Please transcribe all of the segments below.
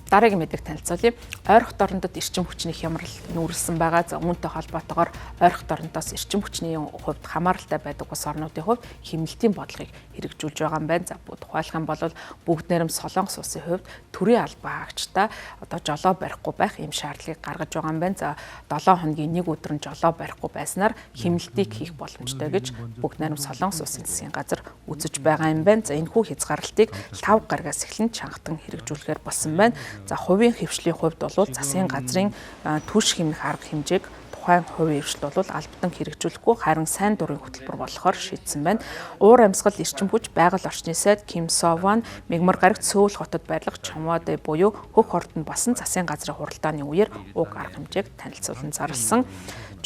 Дараагийн мэдээг танилцуулъя. Ойрхот орондод эрчим хүчний хямрал нүүрлсэн байгаа. За үүнтэй холбоотойгоор ойрхот орондоос эрчим хүчний хувьд хамааралтай байдаг улс орнуудын хувьд хэмнэлтийн бодлогыг хэрэгжүүлж байгаа юм байна. За тухайлах юм бол бүгд найрам Солонгос улсын хувьд төрийн албан хаагчдаа одоо жолоо барихгүй байх ийм шаардлагыг гаргаж байгаа юм байна. За 7 хоногийн нэг өдөр нь жолоо барихгүй байснаар хэмнэлтийг хийх боломжтой гэж бүгд найрам Солонгос улсын засгийн газар үзэж байгаа юм байна. За энэхүү хязгаарлалтыг 5 гарагаас эхлэн чангатан хэрэгжүүлэхээр болсон байна. За хувийн хэвшлийн хувьд бол засгийн газрын түлш хэмнэх арга хэмжээг тухайн хувийн хэвшил бол албатан хэрэгжүүлэхгүй, харин сайн дурын хөтөлбөр болохоор шийдсэн байна. Уур амьсгал, эрчим хүч, байгаль орчны сайд Ким Сован Мегмар гарагт Сөүл хотод байрлах Чонвадэ буюу хөх ордонд болсон засгийн газрын хуралдааны үеэр уг арга хэмжээг танилцуулан зарласан.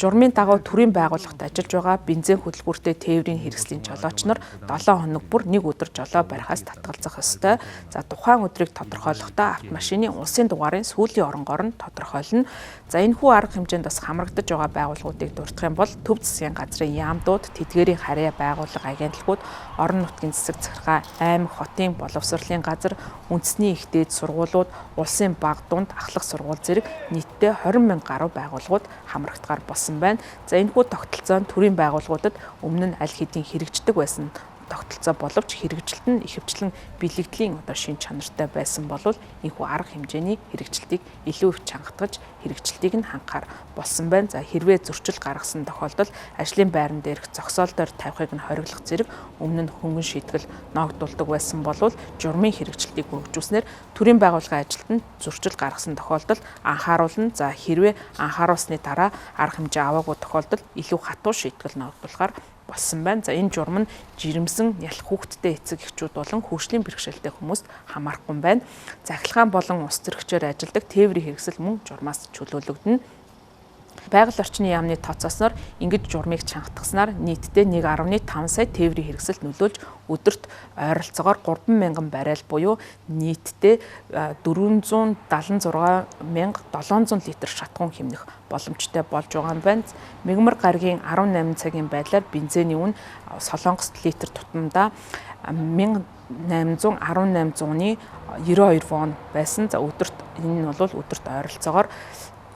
Журмын дагуу төрийн байгууллагт ажиллаж байгаа бензин хөдөлгүүртэй тээврийн хэрэгслийн жолооч нар 7 хоног бүр нэг өдөр жолоо барихаас татгалзах ёстой. За тухайн өдрийг тодорхойлохдоо автомашины улсын дугаарын сүүлийн оронгоор нь тодорхойлно. За энэхүү арга хэмжээнд бас хамрагдаж байгаа байгууллагуудыг дурдах юм бол төв засгийн газрын яамдууд, тэдгээрийн харьяа байгууллага агентлагууд, орон нутгийн засаг захиргаа, аймаг, хотын боловсролын газар, үндэсний их дээд сургуулиуд, улсын баг дунд ахлах сургууль зэрэг нийтдээ 20 мянга гаруй байгууллагууд хамрагдахаар болсон байна. За энэхүү тогтолцоо нь төрийн байгууллагуудад өмнө нь аль хэдийн хэрэгждэг байсан тогтолцоо боловч хэрэгжилт нь ихэвчлэн бэлэгдлийн одоо шин чанартай байсан бол энэхүү арга хэмжээний хэрэгжилтийг илүү их чангатгаж хэрэгжилтийг нь хангахаар болсон байна. За хэрвээ зөрчил гаргасан тохиолдолд ажлын байран дээрх зогсоол дээр тавихыг нь хориглох зэрэг өмнө нь хөнгөн шийтгэл ноогдуулдаг байсан бол журмын хэрэгжилтийг өргөжүүлснээр төрийн байгууллагын ажилтнанд зөрчил гаргасан тохиолдолд анхааруулна. За хэрвээ анхааруулсны дараа арга хэмжээ аваагүй тохиолдолд илүү хатуу шийтгэл ноогдуулахаар болсон байна. За энэ журам нь жирэмсэн, ялах хүүхэдтэй эцэг эхчүүд болон хөгжлийн бэрхшээлтэй хүмүүст хамаарахгүй юм байна. Захилгаан болон ус зэрэгчээр ажилладаг тээврийн хэрэгсэл мөн журмаас чөлөөлөгдөнө. Байгаль орчны яамны тооцоосноор ингэж журмыг чангатгаснаар нийтдээ 1.5 сая тээврийн хэрэгсэлд нөлөөлж өдөрт ойролцоогоор 3 мянган баррел буюу нийтдээ 476,700 литр шатахуун хэмнэх боломжтой болж байгаа юм байна. Мегмар гарагийн 18 цагийн байдлаар бензиний үн Солонгост литр тутамдаа 1818 зууны 92 вон байсан. За өдөрт энэ нь бол өдөрт ойролцоогоор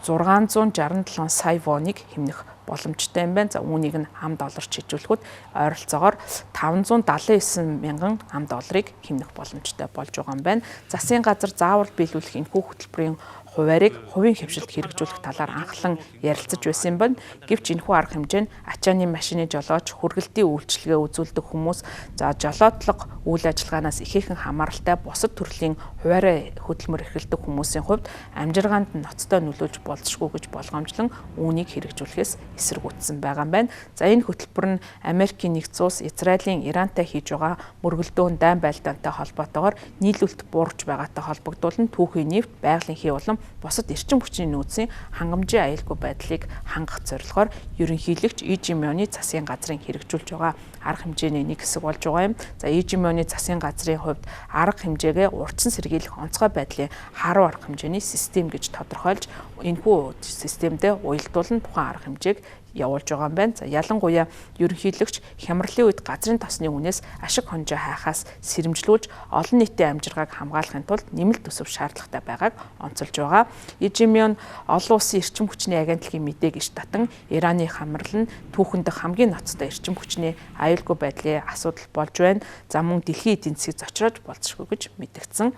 667 сая воныг хэмнэх боломжтой юм байна. За үүнийг нь ам долларт шийдвэрлэхэд ойролцоогоор 579 мянган ам долларыг хэмнэх боломжтой болж байгаа юм байна. Засгийн газар заавал биелүүлэх энэхүү хөтөлбөрийн хуваарийг хувийн хэвшилд хэрэгжүүлэх талаар анхлан ярилцаж байсан юм байна. Гэвч энэхүү арга хэмжээ нь ачааны машины жолооч, хүргэлтийн үйлчилгээ үзүүлдэг хүмүүс, за жолоодлого үйл ажиллагаанаас ихээхэн хамааралтай бусад төрлийн хуваарь хөдөлмөр эрхэлдэг хүмүүсийн хувьд амжиргаанд ноцтой нөлөөлж болзошгүй гэж болгоомжлон үүнийг хэрэгжүүлэхээс эсэргүүцсэн байгаа юм байна. За энэ хөтөлбөр нь Америкийн нэгдсэн улс, Израилийн Ирантай хийж байгаа мөргөлдөөн дайн байлдаантай холбоотойгоор нийлүүлэлт буурч байгаатай холбогдуулан түүхийн нефть, байгалийн хий болон бусад эрчим хүчний нөөцийн хангамжийн аюулгүй байдлыг хангах зорилгоор ерөнхийлөгч Ижимионы засгийн газрын хэрэгжүүлж байгаа арга хэмжээний нэг хэсэг болж байгаа юм. За Ижимионы засгийн газрын хувьд арга хэмжээгээ урдсан сэргийлэх онцгой байдлын харуу арга хэмжээний систем гэж тодорхойлж энэхүү системдээ уялдуулан тухайн арга хэмжээг явуулж байгаа юм байна. За ялангуяа ерөнхийлөгч хямралын үед газрын тосны үнээс ашиг хонжоо хайхаас сэрэмжлүүлж олон нийтийн амжиргааг хамгаалахын тулд нэмэлт төсөв шаардлагатай байгааг онцолж байгаа. Ижимион олон улсын эрчим хүчний агентлагийн мэдээг иш татан Ираны хамрал нь түүхэн дэх хамгийн ноцтой эрчим хүчний аюулгүй байдлын асуудал болж байна. За мөн дэлхийн эдийн засгийг зочроож болзошгүй гэж мэдгдсэн.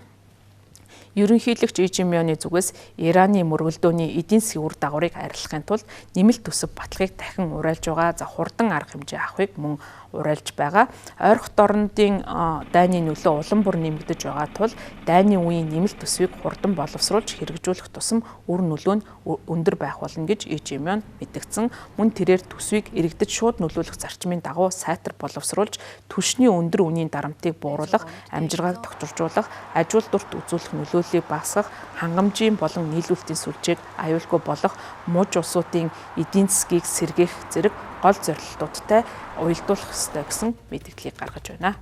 Ерөнхийлөгч Ижимионы зүгээс Ираны мөргөлдөөний эдийн засгийн үр дагаврыг арилгахын тулд нэмэлт төсөв баталгааг дахин уриалж байгаа. За хурдан арга хэмжээ авахыг мөн уриалж байгаа. Ойрхот орондын дайны нөлөө улам бүр нэмэгдэж байгаа тул дайны үеийн нэмэлт төсвийг хурдан боловсруулж хэрэгжүүлэх тусам үр нөлөө нь өндөр байх болно гэж Ижимион мэдгдсэн. Мөн тэрээр төсвийг иргэдэд шууд нөлөөлөх зарчмын дагуу сайтар боловсруулж түлшний өндөр үнийн дарамтыг бууруулах, амжиргааг тогтворжуулах, ажиулдварт үзүүлэх нөлөөллийг багасгах, хангамжийн болон нийлүүлэлтийн сүлжээг аюулгүй болгох, муж улсуудын эдийн засгийг сэргээх зэрэг гол зорилтуудтай уялдуулах ёстой гэсэн мэдээллийг гаргаж байна.